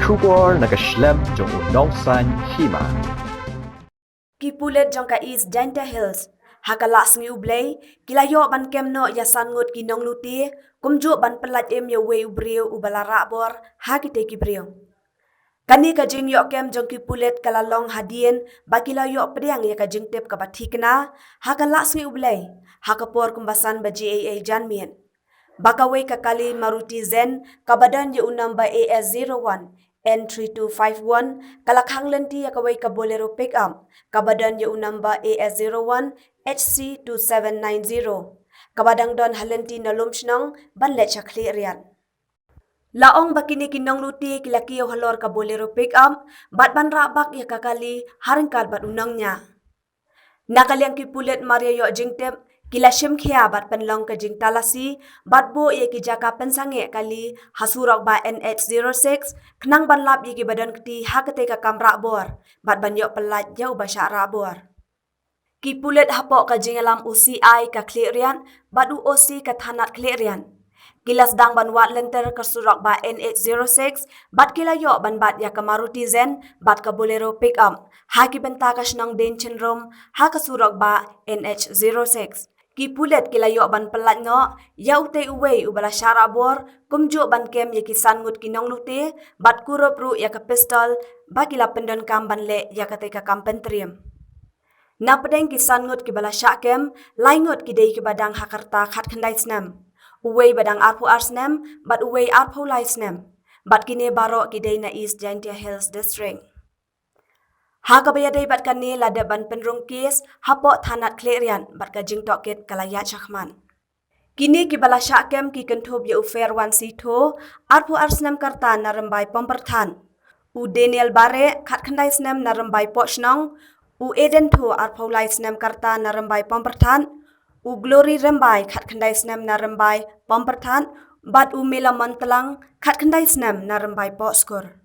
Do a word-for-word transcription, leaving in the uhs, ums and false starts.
Khubor na ka shlem jong u nongsan hima. Ki pulit jong ka East Jaintia Hills ha ka la sngi U Blei ki la ïoh ban kem noh ïa san ngut ki nonglute, kumjuh ban pyllait im ïa uwei u briew uba la rah bor ha kitei ki briew. Kane ka jingïoh kem jong ki pulit ka la long hadien ba ki la ïoh pdiang ïa ka jingtip kaba thikna ha ka la sngi U Blei ha ka por kumba san baje eiei janmiet, ba kawei ka kali Maruti Zen kaba don ïa u number A S zero one N three two five one ka la khang lynti ïa kawei ka Bolero pickup kaba don ïa u number A S zero one H C two seven nine zero, kaba dang don ha lynti na Lumshnong ban leit sha Khliehriat. La ong ba kine ki nonglute ki la kiew halor ka Bolero pickup bad ban rah bak ïa ka kali ha ryngkat bad u nongñiah. Na ka liang ki pulit mar ïa ïoh jingtip, ki la shim khia bad pynlong ka jingtalasi bad buh ïa ki jaka pynsangeh kali ha surok bah N H zero six, khnang ban lap ïa kiba don kti ha katei ka kam rah bor bad ban ïoh pyllait ïa uba shah rah bor. Ki pulit hapoh ka jingïalam u C I ka Khliehriat bad u O C ka thanat Khliehriat ki la sdang ban wad lynter ka surok bah N H zero six bad ki la ïoh ban bat ïa ka Maruti Zen bad ka Bolero pickup ha ki bynta ka shnong Dien Chynrum ha ka surok bah N H zero six. Ki pulit ki la ïoh ban pyllait noh ïa utei uwei uba la shah rah bor, kumjuh ban kem ïa ki san ngut ki nonglute bad kurup ruh ïa ka pistol ba ki la pyndonkam ban leh ïa katei ka kam pyntriem. Na pdeng ki san ngut kiba la shah kem, lai ngut ki dei kiba dang ha ka rta khatkhyndai snem, uwei ba dang arphew ar snem bad uwei arphew lai snem, bad kine baroh ki dei na East Jaintia Hills District. Ha kaba ïadei bad kane la dep ban pynrung kes hapoh thanat Khliehriat bad ka jingtohkit ka la ïaid shakhmat. Kine kiba la shah kem ki kynthup ïa u Ferwan Sitho, arphew ar snem ka rta na Rymbai Pamperthat, u Daniel Bareh, khatkhyndai snem na Rymbai Pohshnong, u Eden Tho, arphew lai snem ka rta na Rymbai Pamperthat, u Glory Rymbai, khatkhyndai snem na Rymbai Pamperthat, bad u Mela Montlang, khatkhyndai snem na Rymbai Pohskur.